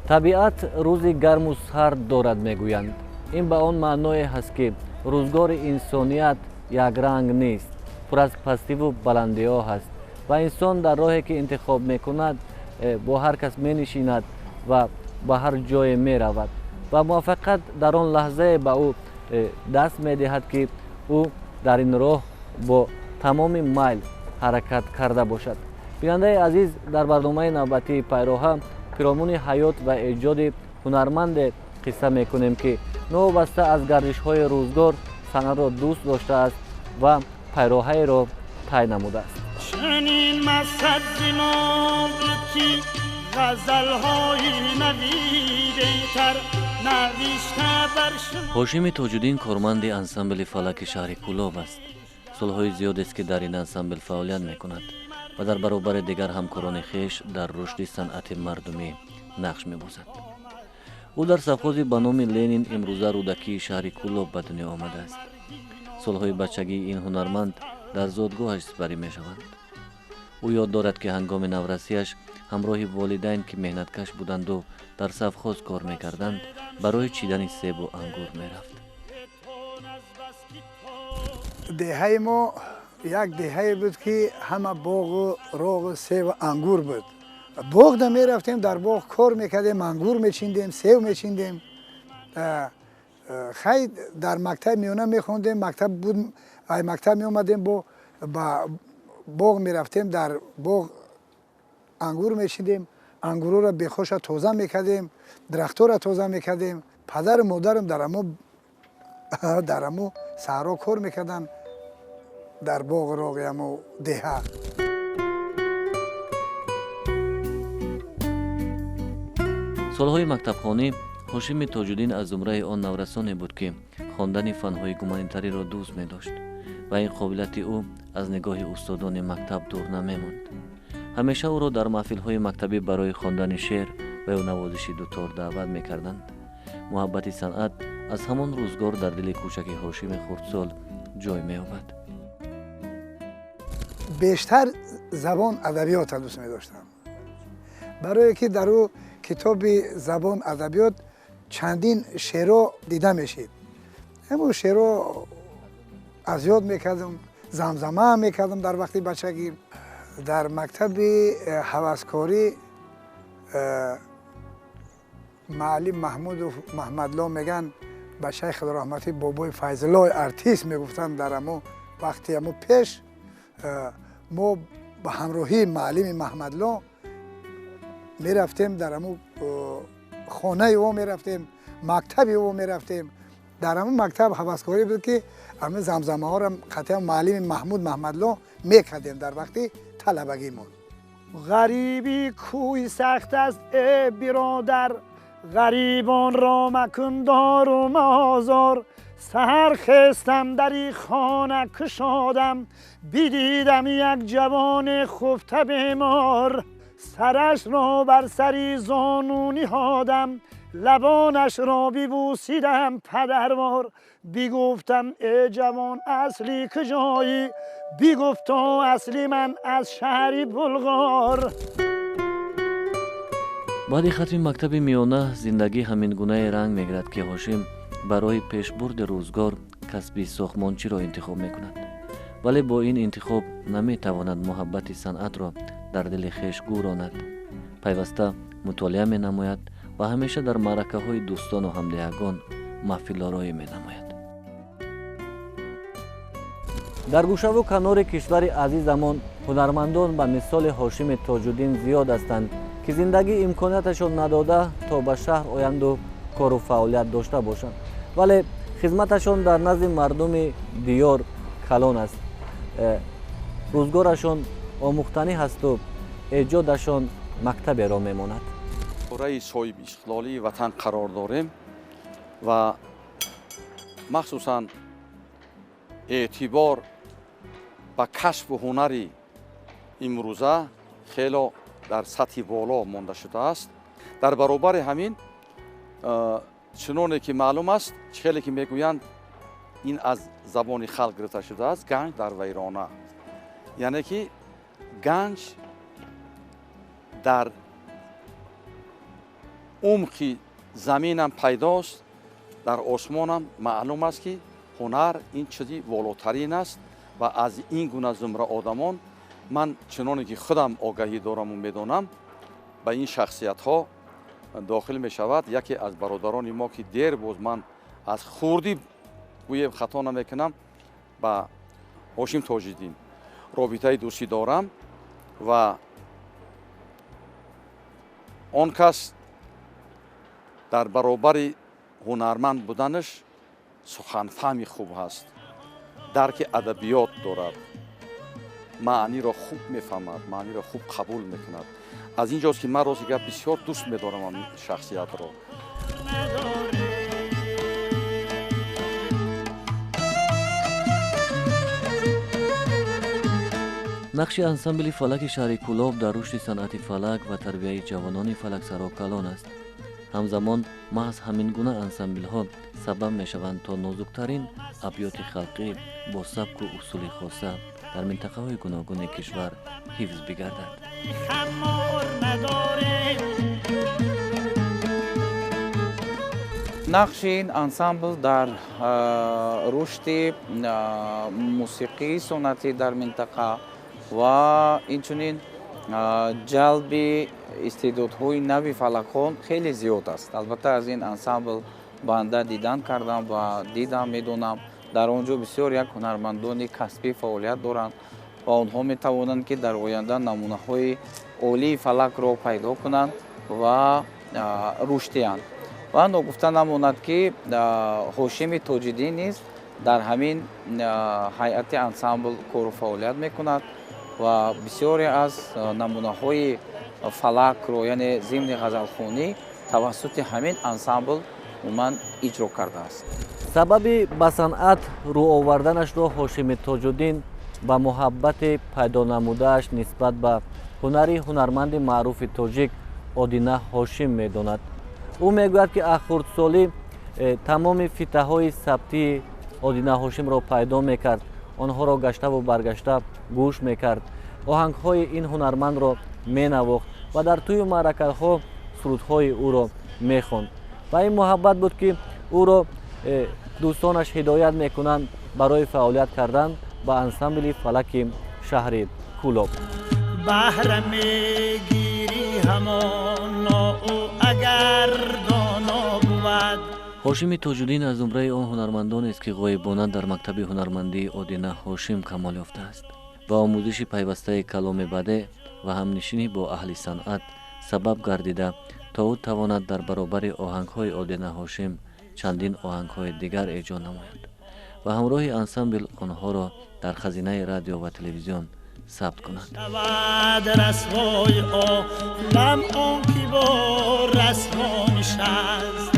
Табиат рӯзи гарму сард дорад, мегӯянд. Ин ба он маъное ҳаст, ки рӯзгори инсоният якранг нест, пур аз пастиву баландиҳо ҳаст ва инсон дар роҳе ки интихоб мекунад, бо ҳар кас менишинад ва ба ҳар ҷое меравад ва муваффақият дар он лаҳзае ба ӯ даст медиҳад, ки ӯ дар ин роҳ бо тамоми майл ҳаракат карда бошад. Бинандаи азиз, дар барномаи навбатии Пайроҳа пиромуни ҳаёт ва эҷоди ҳунарманде қисса мекунем, ки новобаста аз гардишҳои рӯзгор санъатро дӯст доштааст ва пайроҳаеро тай намудааст. Чунин мақсад зимон буд, ки ғазалҳои нави беҳтар навишта бар шумо. Ҳошими Тоҷуддин корманди ансамбли фалаки шаҳри Кӯлоб аст. Солҳои зиёдест, ки дар ин ансамбл фаъолият мекунад ва дар баробари дигар ҳамкорони хеш дар рушди санъати мардумӣ нақш мебозад. Ӯ дар совхози ба номи Ленин, имрӯза Рӯдакии шаҳри Кӯлоб, ба дунё омадааст. Солҳои бачагии ин ҳунарманд дар зодгоҳаш сипарӣ мешаванд. Ӯ ёд дорад, ки ҳангоми наврасиаш ҳамроҳи волидайн, ки меҳнаткаш буданду дар совхоз кор мекарданд, барои чидани себу ангур мерафт. Деҳаи мо як деҳае буд, ки ҳама боғу роғу севу ангур буд. Боғда мерафтем, дар боғ кор мекардем, ангур мечиндем, сев мечиндем. Хай, дар мактаб миёна мехондем, мактаб буд, ай мактаб меомадем, бо ба боғ мерафтем, дар боғ ангур мечиндем, ангурҳоро бехоша тоза мекардем, дарахтҳоро тоза мекардем. Падару модарам дар амо саҳро кор мекарданд, дар боғу роғи амо деҳа. Солҳои мактабхонӣ Ҳошими Тоҷуддин аз зумраи он наврасоне буд, ки хондани фанҳои гуманитариро дӯст медошт ва ин қобилияти ӯ аз нигоҳи устодони мактаб дур намемонд. Ҳамеша ӯро дар маҳфилҳои мактабӣ барои хондани шеър ва ё навозиши дутор даъват мекарданд. Муҳаббати санъат аз ҳамон рӯзгор дар дили кӯчаки Ҳошими хурдсол ҷой меёбад. Бештар забон адабиётро дӯст медоштам, барое ки дар ӯ китоби забон адабиёт чандин шеърҳо дида мешид. Ҳамун шеърҳо аз ёд мекардам, замзама мекардам дар вақти бачагӣ. Дар мактаби ҳаваскорӣ муаллим Маҳмудов Маҳмадло меган, ба шайх раҳматӣ бобои Файзуллои артист мегуфтанд. Дар амо вақти амо пеш мо ба ҳамроҳии муаллими Маҳмадло мерафтем, дар амо хонаи ӯ мерафтем, мактаби ӯ мерафтем. Дар ҳамон мактаб ҳаваскорӣ буд, ки ҳамин замзамаҳоро қатъиян муаллими Маҳмуд Маҳмадло мекардем дар вақти талабагимон. Ғариби кӯи сахт аст, э биродар, ғарибонро макун дору мозор. Саҳар хестам, дари хона кушодам, бидидам як ҷавони хуфта бемор. Сарашро бар сари зону ниҳодам, лабонашро бибусидам падарвор. Бигуфтам: э ҷавон, асли куҷоӣ? Бигуфто: асли ман аз шаҳри Булғор. Баъди хатми мактаби миёна зиндагӣ ҳамин гунае ранг мегирад, ки Ҳошим барои пешбурди рӯзгор касби сохтмончиро интихоб мекунад, вале бо ин интихоб наметавонад муҳаббати санъатро дар дили хеш гӯронад. Пайваста мутолиа менамояд ва ҳамеша дар маъракаҳои дӯстону ҳамдеҳагон маҳфилороӣ менамояд. Дар гӯшаву канори кишвари азизамон ҳунармандон ба мисоли Ҳошими Тоҷуддин зиёд ҳастанд, ки зиндагӣ имконияташон надода то ба шаҳр оянду кору фаъолият дошта бошанд, вале хизматашон дар назди мардуми диёр калон аст. Рӯзгорашон омӯхтанӣ ҳасту эҷодашон мактаберо мемонад. Давраи соҳибистиқлолии ватан қарор дорем ва махсусан эътибор ба касбу ҳунари имрӯза хело дар сатҳи боло монда шудааст. Дар баробари ҳамин, чуноне ки маълум аст, чӣ хеле ки мегӯянд, ин аз забони халқ гирифта шудааст: ганҷ дар вайрона, яъне ки ганҷ дар Умқи заминам пайдост, дар осмонам маълум аст, ки ҳунар ин чизи волотарин аст ва аз ин гуна зумра одамон ман чуноне ки худам огаҳӣ дораму медонам, ба ин шахсиятҳо дохил мешавад. Яке аз бародарони мо, ки дер боз ман аз хурдӣ гӯем хато намекунам, ба Ҳошим Тоҷиддин робитаи дӯстӣ дорам ва он кас дар баробари ҳунарманд буданаш суханфаҳми хуб ҳаст, дарки адабиёт дорад, маъниро хуб мефаҳмад, маъниро хуб қабул мекунад. Аз ин ҷост, ки ман рости гап бисёр дӯст медорам ин шахсиятро. Нақши ансамбли фалаки шаҳри Кӯлоб дар рушди санъати фалак ва тарбияи ҷавонони фалаксаро калон аст. Ҳамзамон маҳз ҳамин гуна ансамблҳо сабаб мешаванд, то нозуктарин абёти халқӣ бо сабку усули хоса дар минтақаҳои гуногуни кишвар ҳифз бигардад. Нақши ин ансамбл дар рушди мусиқии суннатӣ дар минтақа ва инчунин ҷалби истеъдодҳои нави фалакхон хеле зиёд аст. Албатта, аз ин ансамбл банда дидан кардам ва дидам, медонам, дар он ҷо бисёр як ҳунармандони касбӣ фаъолият доранд ва онҳо метавонанд, ки дар оянда намунаҳои олии фалакро пайдо кунанд ва рушд диҳанд. Ва ногуфта намонад, ки Ҳошими Тоҷиддин низ дар ҳамин ҳайати ансамбл кору фаъолият мекунад ва бисёре аз намунаҳои фалакро, яъне зимни ғазалхонӣ, тавассути ҳамин ансамбл умуман иҷро кардааст. Сабаби ба санъат рӯ оварданашро Ҳошими Тоҷуддин ба муҳаббати пайдо намудааш нисбат ба ҳунари ҳунарманди маъруфи тоҷик Одина Ҳошим медонад. Ӯ мегӯяд, ки аз хурдсолӣ тамоми фитаҳои сабтии Одина Ҳошимро пайдо мекард, онҳоро гаштаву баргашта гӯш мекард, оҳангҳои ин ҳунармандро менавохт ва дар тӯю маъракаҳо сурудҳои ӯро мехонд. Ва ин муҳаббат буд, ки ӯро дӯстонаш ҳидоят мекунанд барои фаъолият кардан ба ансамбли фалаки шаҳри Кӯлоб. Баҳра мегирӣ ҳамоно ӯ агар доно бувад. Ҳошими Тоҷуддин аз зумраи он ҳунармандонест, ки ғоибона дар мактаби ҳунармандии Одина Ҳошим камол ёфтааст ва омӯзиши пайвастаи каломи бадеъ ва ҳамнишинӣ бо аҳли санъат сабаб гардида, то ӯ тавонад дар баробари оҳангҳои Одина Ҳошим чандин оҳангҳои дигар эҷод намояд ва ҳамроҳи ансамбл онҳоро дар хазинаи радио ва телевизион сабт кунад. Шавад расвои олам он ки бо расво нишаст.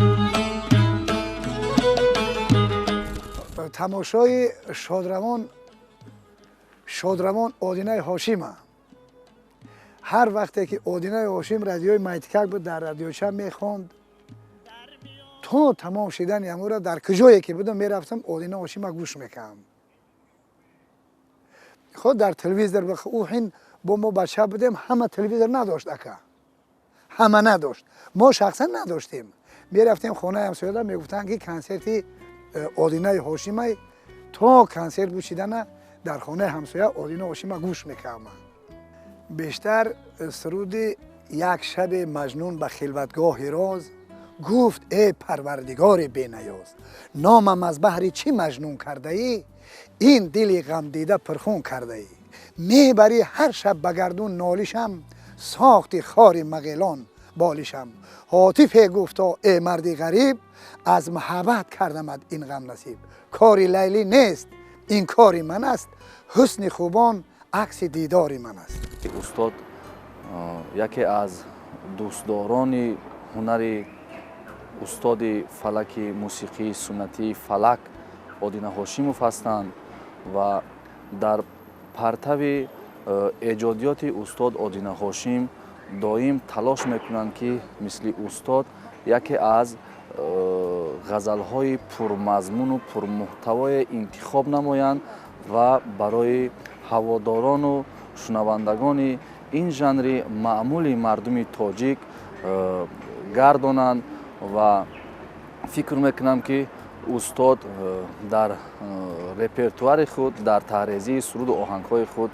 Тамошои шодравон Одинаи Ҳошима. Ҳар вақте ки Одинаи Ҳошим радиои Майтикак буд, дар радиоча мехонд, то тамом шидани ҳамура дар куҷое ки будам мерафтам, Одина Ҳошима гӯш мекардам. Худ дар телевизор ӯ ҳин бо мо бача будем, ҳама телевизор надошт, ака, ҳама надошт, мо шахсан надоштем. Мерафтем хонаи ҳамсояда, мегуфтанд, ки консерти Одинаи Ҳошимай. То консерт гӯшидана дар хонаи ҳамсоя Одина Ҳошима гӯш мекардам. Бештар суруди «Як шаби маҷнун ба хилватгоҳи роз гуфт: э парвардигори бениёз, номам аз баҳри чӣ маҷнун кардаӣ, ин дили ғамдида пурхун кардаӣ, мебарӣ ҳар шаб ба гардун нолишам, сохти хори мағелон болишам. Ҳотифе гуфто: э марди ғариб, аз муҳаббат кардамад ин ғам насиб. Кори Лайлӣ нест, ин кори ман аст, ҳусни хубон акси дидори ман аст». Устод яке аз дӯстдорони ҳунари устоди фалаки мусиқии суннатии фалак Одина Ҳошимов ҳастанд ва дар партави эҷодиёти устод Одина Ҳошим доим талош мекунанд, ки мисли устод яке аз ғазалҳои пурмазмуну пурмуҳтавое интихоб намоянд ва барои ҳаводорону шунавандагони ин жанри маъмули мардуми тоҷик. гардонанд ва фикр мекунам, ки устод дар репертуари худ, дар таҳрезии суруду оҳангҳои худ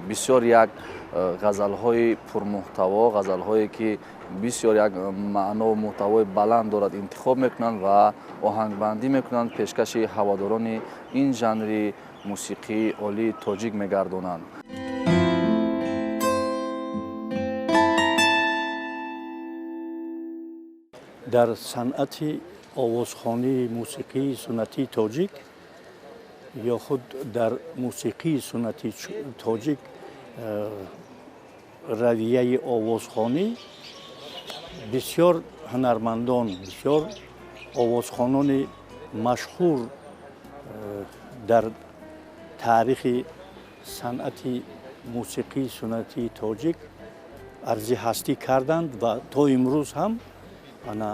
бисёр як ғазалҳои пурмуҳтаво, ғазалҳое ки бисёр як маънову муҳтавои баланд дорад, интихоб мекунанд ва оҳангбандӣ мекунанд, пешкаши ҳаводорони ин жанри мусиқии олии тоҷик мегардонанд. Дар санъати овозхонии мусиқии суннатии тоҷик ё худ дар мусиқии суннатии тоҷик равияи овозхонӣ бисёр ҳунармандон, бисёр овозхонони машҳур дар таърихи санъати мусиқии суннатии тоҷик арзи ҳастӣ карданд ва то имрӯз ҳам ана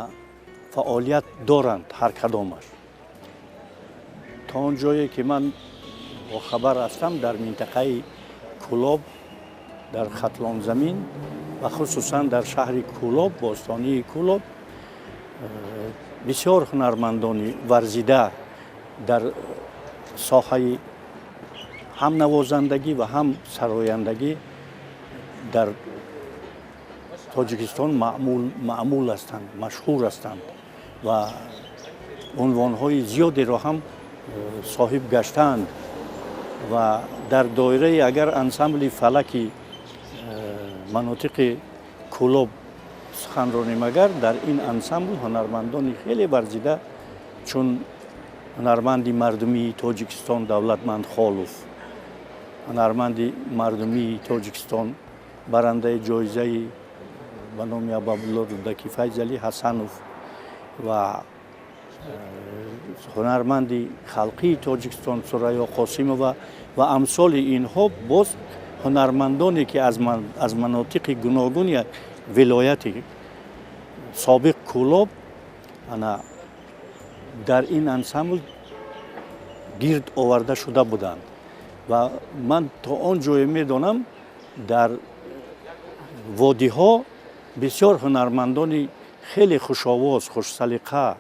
фаъолият доранд ҳар кадомаш. То он ҷое ки ман бохабар ҳастам, дар минтақаи Кӯлоб, дар Хатлонзамин ва хусусан дар шаҳри Кӯлоб, бостонии Кӯлоб, бисёр ҳунармандони варзида дар соҳаи ҳам навозандагӣ ва ҳам сарояндагӣ дар Тоҷикистон маъмул ҳастанд, машҳур ҳастанд ва унвонҳои зиёдеро ҳам соҳиб гаштаанд. Ва дар доираи агар ансамбли фалаки манотиқи Кӯлоб сухан ронем, агар дар ин ансамбл ҳунармандони хеле варзида чун ҳунарманди мардумии Тоҷикистон Давлатманд Холов, ҳунарманди мардумии Тоҷикистон, барандаи ҷоизаи ба номи Абуабдулло Рӯдакӣ Файзалӣ Ҳасанов ва ҳунарманди халқии Тоҷикистон Сурайё Қосимова ва амсоли инҳо, боз ҳунармандоне ки аз манотиқи гуногуни вилояти собиқ Кӯлоб ана дар ин ансамбл гирд оварда шуда буданд. Ва ман то он ҷое медонам, дар водиҳо бисёр ҳунармандони хеле хушовоз, хушсалиқа,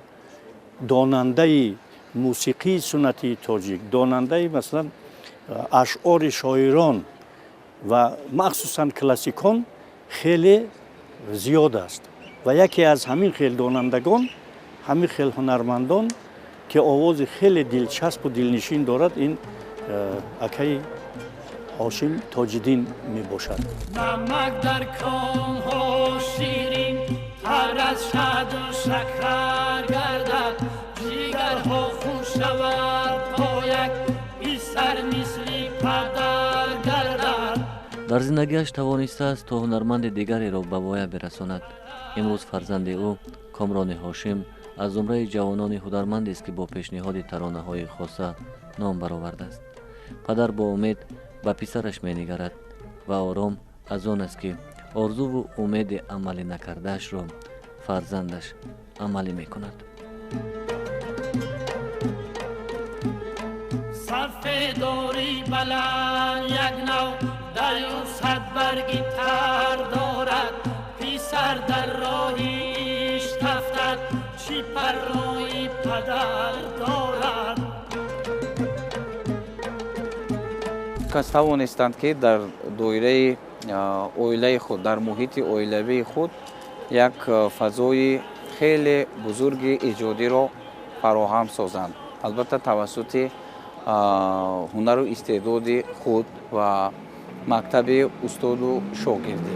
донандаи мусиқии суннатии тоҷик, донандаи масалан ашъори шоирон ва махсусан классикон хеле зиёд аст. Ва яке аз ҳамин хел донандагон, ҳамин хел ҳунармандон ки овози хеле дилчаспу дилнишин дорад, ин акаи Ҳошим Тоҷиддин мебошад. Намак дар комҳо ширин тар аз шаҳду шакар гардад, ҷигарҳо хун шавад то як писар мисли падар гардад. Дар зиндагиаш тавонистааст то ҳунарманди дигареро ба воя бирасонад. Имрӯз фарзанди ӯ Комрони Ҳошим аз зумраи ҷавонони ҳунармандест, ки бо пешниҳоди таронаҳои хоса ном баровардааст. Падар бо умед ба писараш менигарад ва ором аз он аст, ки орзуву умеди амалӣ накардаашро фарзандаш амалӣ мекунад. Сафедори баланд як нав даю сад барги тар дорад, писар дар роҳи ишқ афтад, чӣ паррои падар дорад. Кас тавонистанд, ки дар доираи оилаи худ, дар муҳити оилавии худ як фазои хеле бузурги эҷодиро фароҳам созанд, албатта тавассути ҳунару истеъдоди худ ва мактаби устоду шогирдӣ.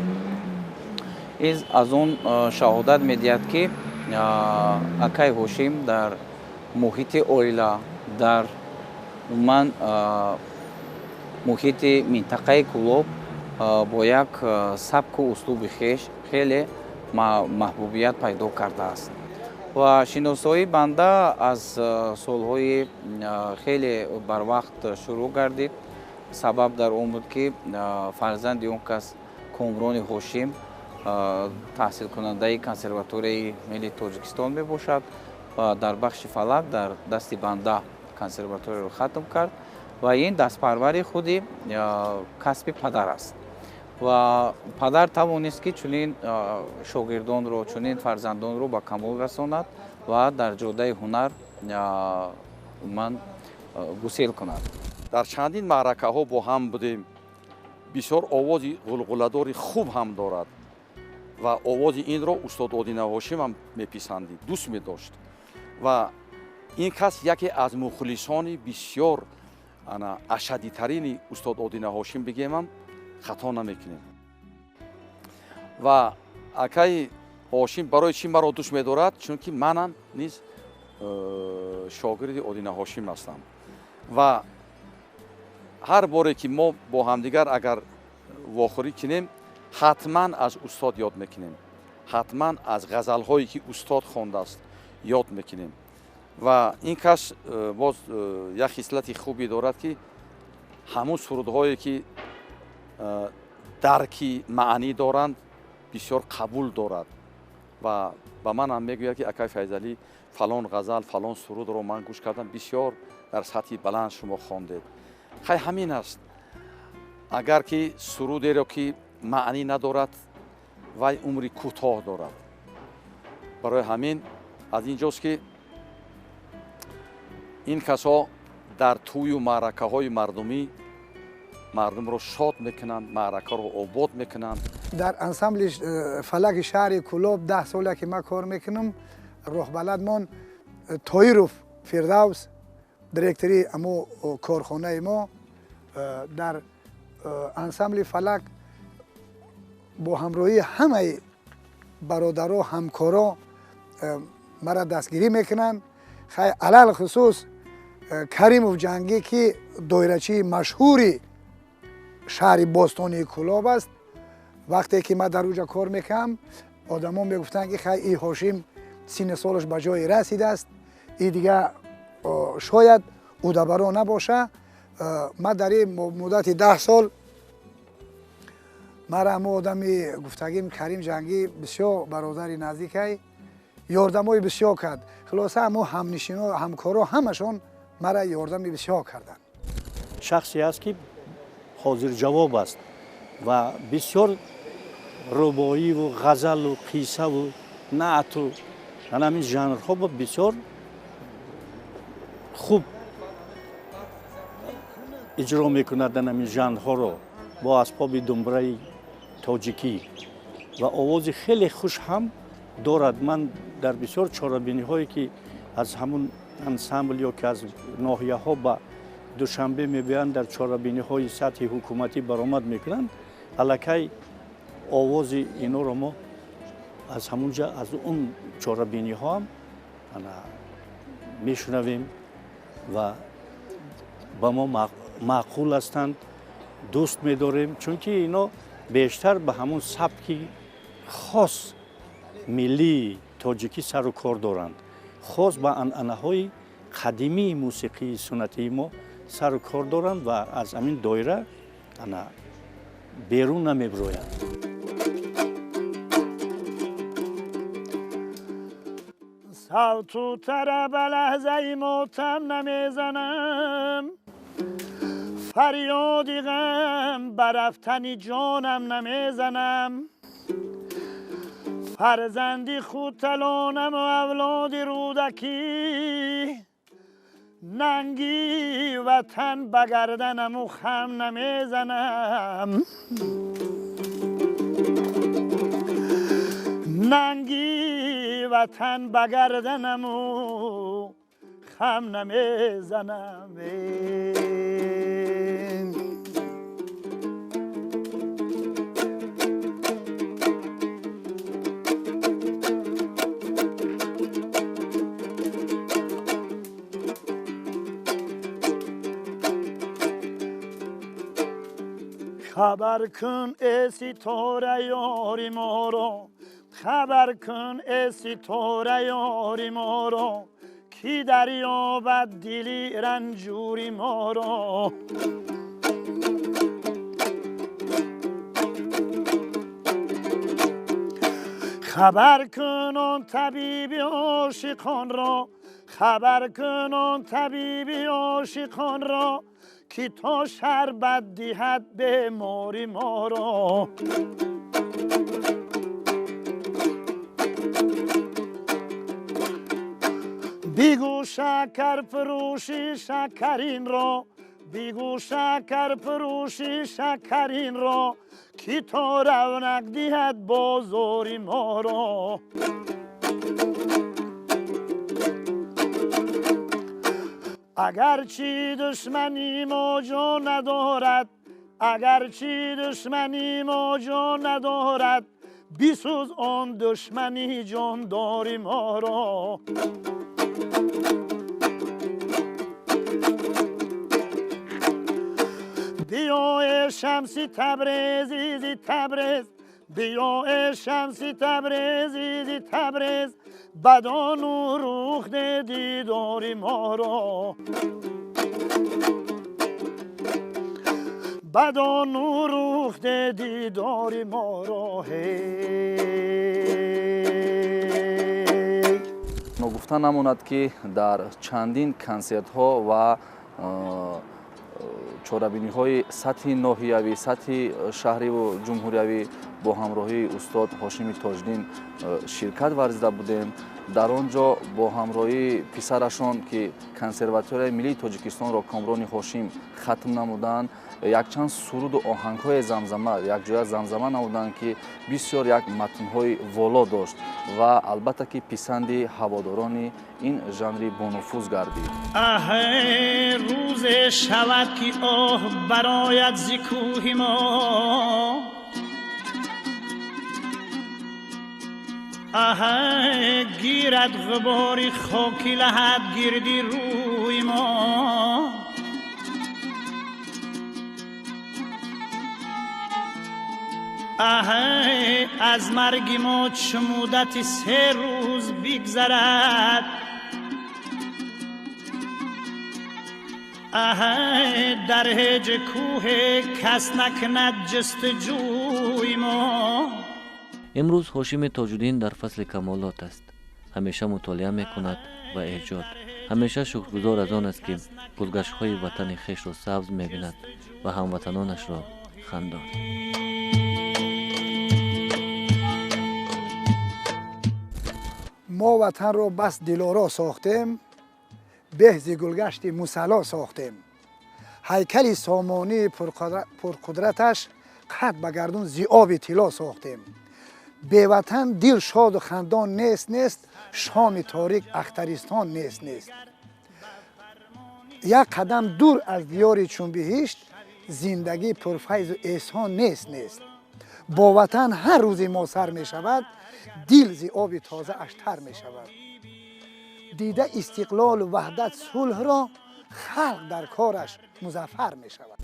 Ин аз он шаҳодат медиҳад, ки акай Ҳошим дар муҳити оила, дар умуман муҳити минтақаи Кӯлоб бо як сабку услуби хеш хеле маҳбубият пайдо кардааст. Ва шиносоии банда аз солҳои хеле барвақт шурӯъ гардид. Сабаб дар он буд, ки фарзанди он кас Комрони Ҳошим таҳсилкунандаи консерваторияи миллии Тоҷикистон мебошад ва дар бахши фалак дар дасти банда консерваторияро хатм кард ва ин дастпарвари худи касби падар аст. Ва падар тавонист, ки чунин шогирдонро, чунин фарзандонро ба камол расонад ва дар ҷодаи ҳунар умуман гусел кунад. Дар чандин маъракаҳо бо ҳам будем. Бисёр овози ғулғуладори хуб ҳам дорад ва овози инро устод Одина Ҳошим ҳам меписандид, дӯст медошт. Ва ин кас яке аз мухлисони бисёр ашаддитарини устод Одина Ҳошим бигемам, хато намекунем. Ва акаи Ҳошим барои чӣ маро дӯст медорад? Чунки манам низ шогирди Одина Ҳошим ҳастам. Ва ҳар боре ки мо бо ҳамдигар агар вохӯрӣ кунем, ҳатман аз устод ёд мекунем, ҳатман аз ғазалҳое ки устод хондааст ёд мекунем. Ва ин кас боз як хислати хубе дорад, ки ҳамун сурудҳое ки дарки маънӣ доранд, бисёр қабул дорад. Ва ба манам мегӯяд, ки акай Файзалӣ, фалон ғазал, фалон сурудро ман гӯш кардам, бисёр дар сатҳи баланд шумо хондед. Хай, ҳамин аст. Агар ки сурудеро ки маънӣ надорад, вай умри кӯтоҳ дорад. Барои ҳамин аз ин ҷост, ки ин касҳо дар тӯю маъракаҳои мардумӣ мардумро шод мекунанд, маъракаро обод мекунанд. Дар ансамбли Фалаки шаҳри Кӯлоб 10 сола ки ман кор мекунам, роҳбаладмон Тоиров Фирдавс, директори амо корхонаи мо, дар ансамбли Фалак бо ҳамроҳии ҳамаи бародаро, ҳамкоро мара дастгирӣ мекунанд. Хай, алалхусус Каримов Ҷангӣ, ки доирачии машҳури шаҳри бостонии Кӯлоб аст. Вақте ки ман дар уҷа кор мекардам, одамон мегуфтанд, ки хай, и Ҳошим синни солаш ба ҷое расидааст, и дига шояд удабаро набоша. Ман дар ин муддати 10 сол мара ҳамо одами гуфтагим, Карим Ҷангӣ, бисёр бародари наздикай, ёрдамои бисёр кард. Хулоса, ҳамо ҳамнишино, ҳамкоро ҳамашон мара ёрдами бисёр карданд. Шахсе аст, ки ҳозирҷавоб аст ва бисёр рубоиву ғазалу қиссаву наъту ҳамин жанрҳо бисёр хуб иҷро мекунад. Ҳамин жанрҳоро бо асбоби думбраи тоҷикӣ ва овози хеле хуш ҳам дорад. Ман дар бисёр чорабиниҳое, ки аз ҳамун ансамбл ё ки аз ноҳияҳо ба Душанбе мебиёянд, дар чорабиниҳои сатҳи ҳукуматӣ баромад мекунанд, аллакай овози инҳоро мо аз ҳамун ҷа, аз он чорабиниҳо ҳам мешунавем ва ба мо маъқул ҳастанд, дӯст медорем, чунки ино бештар ба ҳамун сабки хос миллии тоҷикӣ сару кор доранд, хос ба анъанаҳои қадимии мусиқии суннатии мо сару кор доранд ва аз ҳамин доира ана берун намебироянд. Савту тараба лаҳзаи мотам намезанам, фарёди ғам ба рафтани ҷонам намезанам. Фарзанди Хуталонаму авлоди Рӯдакӣ, нанги ватан ба гарданаму хам намезанам, нанги ватан ба гарданаму хам намезанам. Хабар кун, э ситора, ёри моро, хабар кун, э ситора, ёри моро, ки дарёбад дили ранҷури моро. Хабар кун он табиби ошиқонро, хабар кун он табиби ошиқонро. ки то шарбат диҳад бемори моро. Бигӯ шакарфурӯши шакаринро, бигӯ шакарфурӯши шакаринро, ки то равнақ диҳад бозори моро. Агарчи душмани мо ҷон надорад, агарчи душмани мо ҷон надорад, бисӯз он душмани ҷондори моро. Биё эй Шамси Табрези зи Табрез, биё эй Шамси Табрези зи Табрез, бадону рух дидори моро. Бадону рух дидори моро. Ногуфта намонад, ки дар чандин консертҳо ва чорабиниҳои сатҳи ноҳиявӣ, сатҳи шаҳриву ҷумҳуриявӣ бо ҳамроҳии устод Ҳошими Тоҷиддин ширкат варзида будем. Дар он ҷо бо ҳамроҳии писарашон, ки консерваторияи миллии Тоҷикистонро Комрони Ҳошим хатм намуданд, якчанд суруду оҳангҳои замзама якҷоя замзама намуданд, ки бисёр як матнҳои воло дошт ва албатта ки писанди ҳаводорони ин жанри бонуфуз гардид. Рӯзе шавад, ки оҳ барояд зи кӯҳи мо, гирад ғубори хоки лаҳад гирди рӯи мо. Аз марги мо чу муддати 3 рӯз бигзарад, дар ҳеҷ кӯҳе кас накунад ҷустуҷӯи мо. Имрӯз Ҳошими Тоҷуддин дар фасли камолот аст. Ҳамеша мутолиа мекунад ва эҷод. Ҳамеша шукргузор аз он аст, ки гулгаштҳои ватани хешро сабз мебинад ва ҳамватанонашро хандон. Мо ватанро бас дилоро сохтем, беҳ зи гулгашти мусалло сохтем. Ҳайкали сомонии пурқудраташ қад ба гардун зи оби тилло сохтем. Беватан дил шоду хандон нест нест, шоми торик ахтаристон нест нест. Як қадам дур аз диёри чун биҳишт, зиндагӣ пурфайзу эҳсон нест нест. Бо ватан ҳар рӯзи мо сар мешавад, дил зи оби тозааш тар мешавад. Дида истиқлолу ваҳдат сулҳро, халқ дар кораш музаффар мешавад.